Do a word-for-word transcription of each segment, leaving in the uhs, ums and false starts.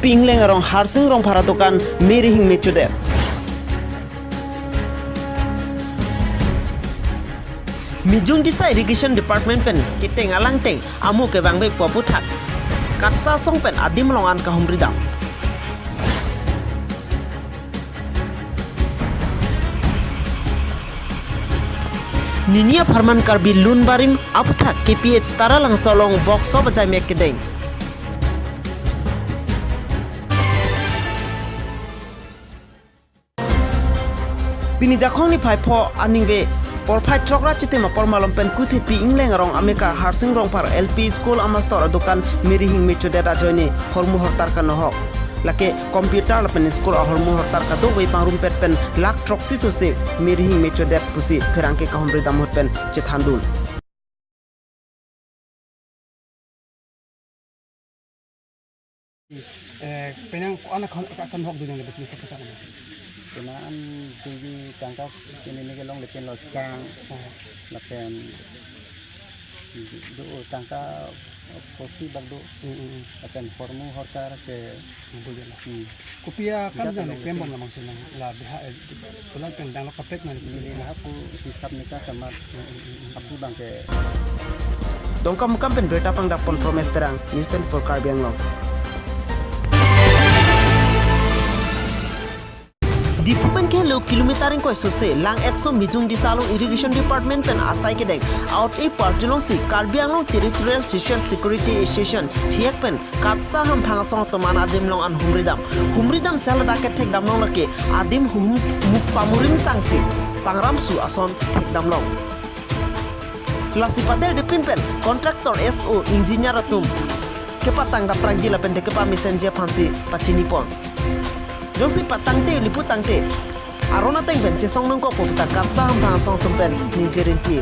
Ingleng arong Harsing Rongphar adokan merihing mechodet. Mijung Disa Irrigation Department pen keteng alangteng amo kevangvepo aphuthak KATSA asong pen adim along an kahumridam. Nini apharman Karbi Lun Barim aphuthak K P H Taralangso along workshop ajaimek kedeng. Pini Jakhong niphai pho aningve porphai throkra chitim apor malom pen Kuthepi Ingleng arong amekar Harsing Rongphar L P School amastor adokan merihing mechodet ajoine hormu hortar kanohok. Lake computer lapen school ahormu hortar kadokave pangrumpet pen lakh throksi sose merihing mechodet pusi pherangke kahumridam ahut pen chethandun. Eh, penang ko-an akan, akan hok dunang lebih sini kata. Penang tinggi tangka ini ni kelong lepen losang. Oh. Lapen do tangka kopi bak do. Hmm, hmm, hmm. Lapen hormu hortar ke. Boleh lah. Hmm. Kopi akan Jat dan lom kem bom lamang senang la biha, eh, pulang pen dang lo kapek na. Ini aku hisap nikah sama aku bangke. Dongkamukam pen berita pangdapon Promes Terang, News twenty-four Karbi Anglong. Diphu pen kehelo kilometer ingkoi sose lang etso Mijung Disa along Irrigation Department pen asai kedeng out a party alongsi Karbi Anglong Territorial Social Security Association thihek pen KATSA hamphang asong atum an adim along an humridam. Humridam si haladak kethekdam along lake adim hum mu-, pamuring sangsi pangramsu ason thekdam along. Lasi pader depin pen contractor, S O, engineer atum kepatang daprangji lapen de kepamesenji aphansi pachinipon. Jongsi patangte, lipu tangte aron ateng pen chesong nangkokpo puta KATSA hamphang asong atum pen ningje rinti.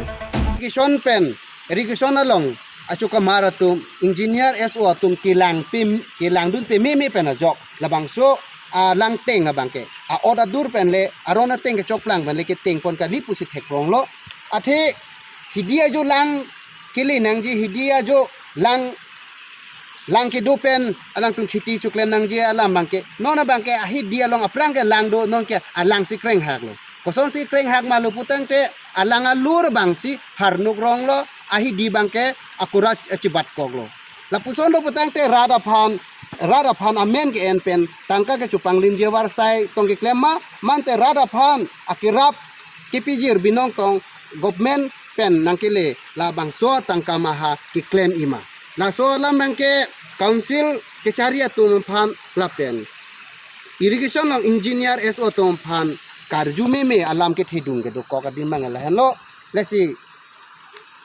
Irrigation pen, irrigation along achukamar atum, engineer, S O atum kelang pem-, kelangdun pememe pen ajok labangso alangteng abangke a-ot adur pen le aron ateng kechokplang pen le ketengpon kali pusi thekronglo. Athe hidi ajo lang kele nangji, hidi ajo lang, lang kedo pen alangtum kheti chuklem nangji alam abangke. Non abangke ahidi along aphrang ke lang do, non ke alang si krenghaklo. Kosonsi krenghak ma lo putangte alang alur abangsi harnuk ronglo, ahidi abangke akura chibat koklo. Lapuson lo putangte rat aphan, rat aphan amen ke-en pen tangka kechupanglimji avarsai tong keklem ma, mante rat aphan akerap kepijir binong tong government pen nangkele labangso tangka maha keklem-i ma. Laso alam abangke council kechari atum aphan lapen irrigation along engineer, S O atum aphan karju meme alam kethedung kedokok adim abang lahenlo. Lasi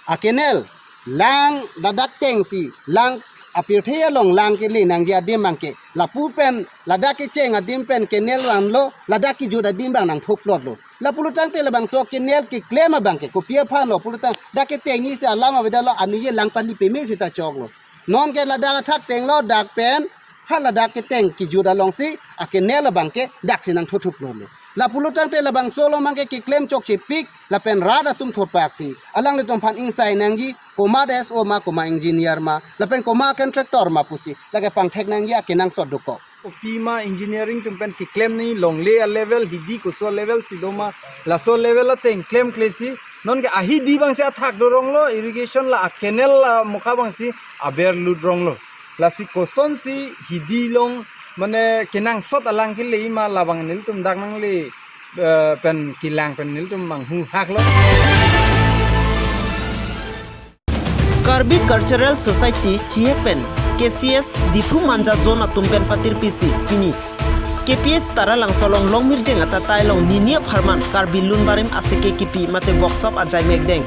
a-canal lang ladak tengsi lang apirthe along lang kele nangji adim abangke lapu pen ladak kecheng adim pen canal vanlo, ladak kejut adim abang nangthuplotlo. Lapulo tangte labangso canal keklem abangke kopi aphanlo pulotang dak ketengji si alam avedetlo, aningje lang pali peme seta choklo. Non ke ladak athak tenglo, dak pen ha ladak keteng kejut alongsi a-canal abangke daksi nangthuthuplo. Lapulo tangte labangso along abangke keklem chokchepik lapen rat atum thotpaksi alanglitum aphan ingsai nangji, komat S O ma, komat engineer ma, lapen komat contractor ma pusi lake pangthek nangji akenangsot dokok. Kopi ma engineering atum pen keklem ni longle a-level, hidi koso a-level si do ma, laso level ateng klemkle si. Non ke ahidi abangsi athak do ronglo, irrigation la a-canal amokha abangsi aber lut ronglo. Lasi kosonsi hidi along mane kenangsot alang kele-i ma labang nelitum dak nangle, eh, pen kelang pen nelitum manghu haklo. Karbi Cultural Society thihek pen K C S Diphu Manja Zone atum pen patirpisi pini K P H Taralangso along Longmirjeng atatai along nini apharman Karbi Lun Barim aseke kipi mate workshop ajaimek deng.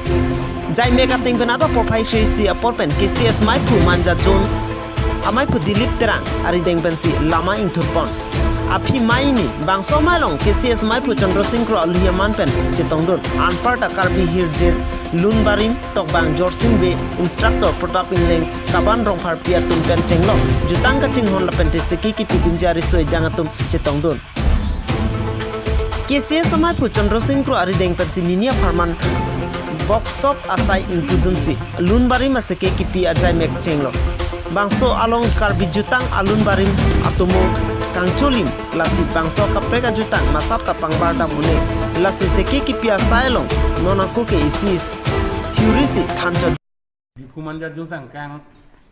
Jaimek ateng pen adap porphai kre-isi apor pen K C S Maiphu Manja Zone amaiphu Dilip Terang arideng pensi lama ingthurpon. Aphi mai ni bangso amei along K C S Maiphu Chandra Singh Kro aluhi aman pen chetongdun. Anparta Karbi hirjir Lun Barim, Tokbang Jorsing Bey, instructor Pratap Ingleng, Kaban Rongpharpi atum pen chenglok jutang kachinghon lapen tesiki kipidunji ariso ejang atum chetongdun. K C S amaiphu Chandra Singh Kro arideng pensi nini apharman workshop asai ingpudunsi Lun Barim aseke kipi ajaimek chenglok. Bangso along Karbi jutang alun barim atomo kangcholim, lasi bangso kaprek ajutang masap ta pangbar dam un-e, lasi seke kipi asai along non ako ke isi theory si thanchot. Diphu Manja jutang kang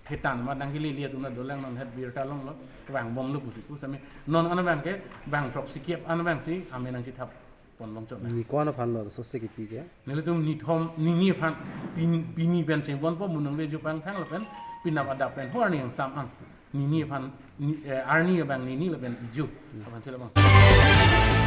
thetan ma dang kili liat una dolang non het birta longlo, vang bomlo pusi pu sami. Non ana bang ke bang throk sikiap ana bang si ame nangchithap pon longchot na. Ni ko-an aphan lo sose kipi ke? Nelitum nithom nini aphan pin-, pini pen cheng bompo, munang ve jupang thang lapen pinap adap pen ho arni angsam ang. Nini aphan ni, eh, arni abang nini lapen iju. Aphan sila bang.